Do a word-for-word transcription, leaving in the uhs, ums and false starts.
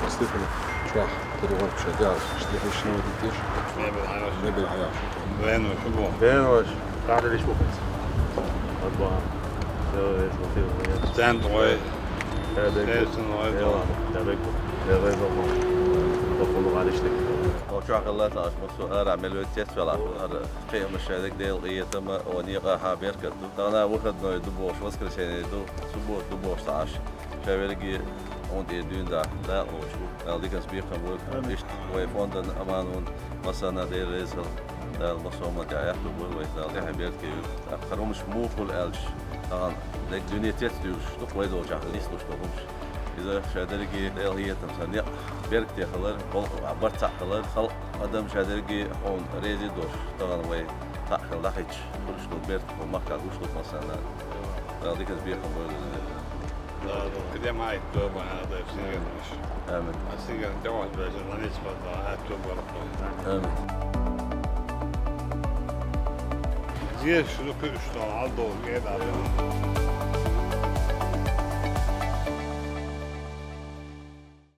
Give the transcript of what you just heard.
Стефана, чохь тӀе вахча дяр, стихишна дитиш. Мебель хьаяш. Мебель хьаяш. Вену, шу бу. Вену, аш. Кадалиш бу. Адба. Стенд ой. Эсен ой. Эсен ой. Бохуну гӀалиштик. Очохь хилла ца Ӏаш, массо ара мел веццец вела. Ара кхиамаш шайдик Дела къийтама, о некъа хьа беркат ду. Тахана выходной ду бохуш, воскресенье ду, суббота ду бохуш ца Ӏаш. Ша верги хьуна тӀе дуьйна да, Дала лоч бу. Дала диканца бекхам бой. Амин. Иштта вай фондан аманун, массарна Дела реза хила. Дала массо а ма тӀе яхту бой вай, Дала тӀехьа беркат ю. ТӀаккха хӀара хӀумаш муха хуьлу аьлча, тахана дерг дуьне тец дуьйлуш, дукха вай долчохь нислуш долу хӀумаш. Иза ша дерриге Дела хетам сан некъ беркате хилар, болу а барт цхьаъ хилар, халкъ адам ша дерриге хьуна реза долуш, тахана вай цхьаъ хила дӀахӀитташ, хуьлуш долу беркат хьуна махкахь гуш долу массарна. Дала диканца бекхам бойла. Да, да, где май, кто бы, а, да, все Амин. Амин. А сингер тёмаш бежит, на ниц подал, а, кто бы рухнул. Амин. Здесь, ну, что, Алдо, где, да, да.